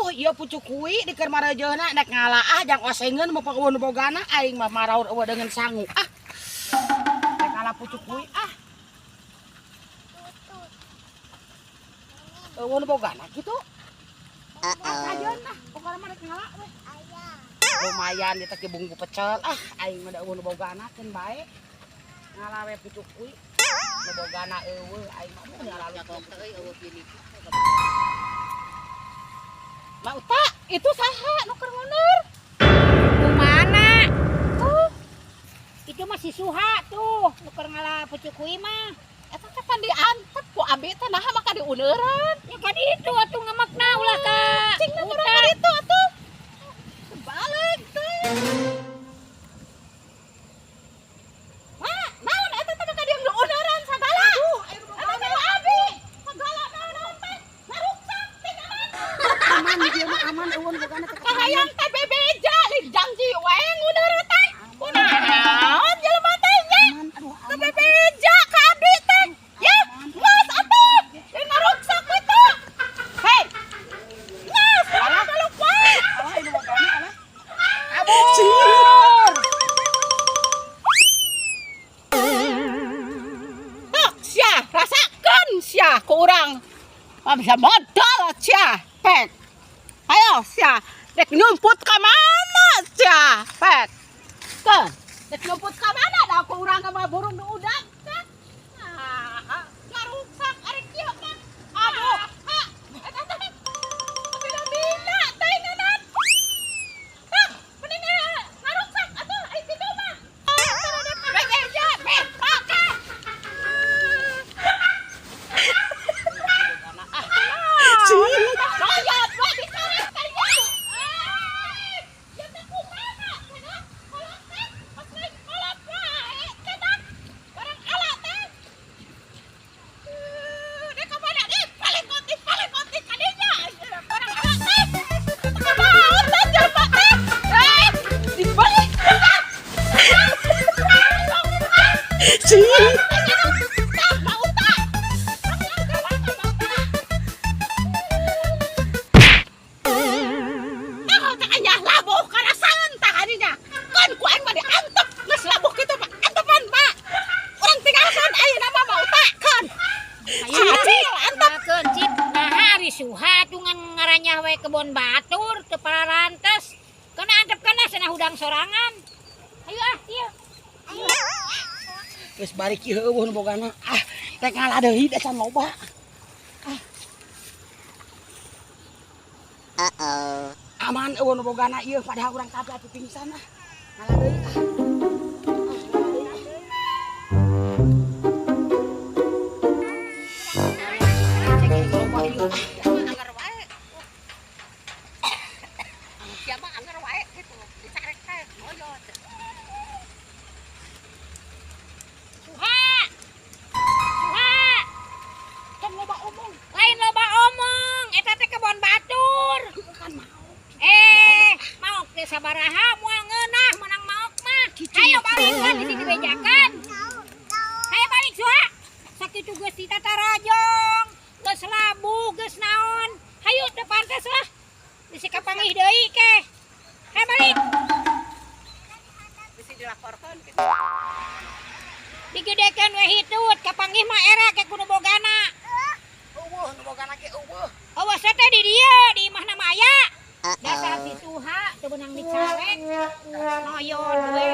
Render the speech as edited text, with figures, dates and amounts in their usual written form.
Aduh, ieu pucuk kui di keur marejeuna nek ngalaah jang osengeun mau eueuh nu bogana aing mah maraur eueuh deungeun sangu. Ah. Nek ngala pucuk kui ah. Eueuh nu bogana kitu. Heeh. Ah, pokona mah rek ngala we. Lumayan ieu teh bumbu pecel ah aing mah da eueuh nu bogana keun bae. Ngala we pucuk kui. Nu bogana eueuh aing mah ngala Nyakok teh euy eueuh bini. Ma Uta, itu saha nu keur ngundur? Kumana? Tuh. Itu mah si Suha tuh, nu keur ngala pucuk kui mah. Eta teh pan diantep ku abi teh naha maka diuneuran. Ya kan itu atuh ngemakna ulah ka. Cing na urang ka ditu atuh. Balik teh. Ma, naon eta teh maka dia diuneuran sagala? Aduh, eta teh abi. Sagala naon teh? Ngaruksak teh aman. Aman ieu mah aman eueun bogana teh. Kahayang teh bebeja lih janji we nguneur teh. Kunaon jelema teh nya? Teh bebeja ka abdi teh. Ya, geus atuh. Deui ngaruksak kitu. Hei. Geus, alah peluk wae. Alah ieu bogana alah. Kabur. Tok sia, rasakeun sia ku urang. Mah bisa modal sia, pek. Ayo sia, dek nyumput ka mana sia, pek. Keun, dek nyumput ka mana da ku urang ka burung nu udag teh. Ah, ngaruksak ari kieu mah. Aduh, ha, eta teh. Bila-bila teh ngeunaan. Tah, mending ngaruksak atuh ari kitu mah. Bebeja, beh, pake. Royot we dicarek teh nya. Ya teh kumaha cenah? Kolot teh, pas lain kolot wae cenah. Barang ala teh. Dek ka mana deh? Paling konti kadinya. Barang ala teh. Kumaha teh jelema teh? Dibalik. Tah, Mak Uta. Tah, teh anya labuh karasaeun tah adinya. Keun ku aing mah diantep geus labuh kitu mah antepan, Pak. Urang tinggalkeun ayeuna mah Mak Uta keun. Acil antep. Keun cik. Naha ari Suha tuh ngan ngaranyah we kebon batur teu pararantes. Keun antep kana cenah hudang sorangan. Ayo ah, ieu. Geus bari kieu eueuh nu bogana. Ah, rek ngala deui da can loba. Ah. Aman eueuh nu bogana ieu padahal urang kabeh atuh pingsan ah. Ngala deui ah. Loba ieu ah. Angger wae. Sia mah angger wae kitu dicarek teh moyot. Suha. Suha. Tong loba omong. Lain loba omong, eta teh kebon batur. Bukan maok. Maok teh sabaraha moal ngeunah menang maok mah. Hayo balik kan di sini bejakan. Hayo balik Suha. Sakitu geus ditatarajong, geus labuh, geus naon. Hayu teu pantes lah. Bisi kapanggih deui ke. Hayo balik. Bisi dilaporkeun kitu. Digedekeun we hitut, kapanggih mah era ke kudu bogana. Eueuh nu bogana ge eueuh. Awas teh di dieu, di imahna mah aya. Dasar si Suha teu beunang dicarek. Noyon we.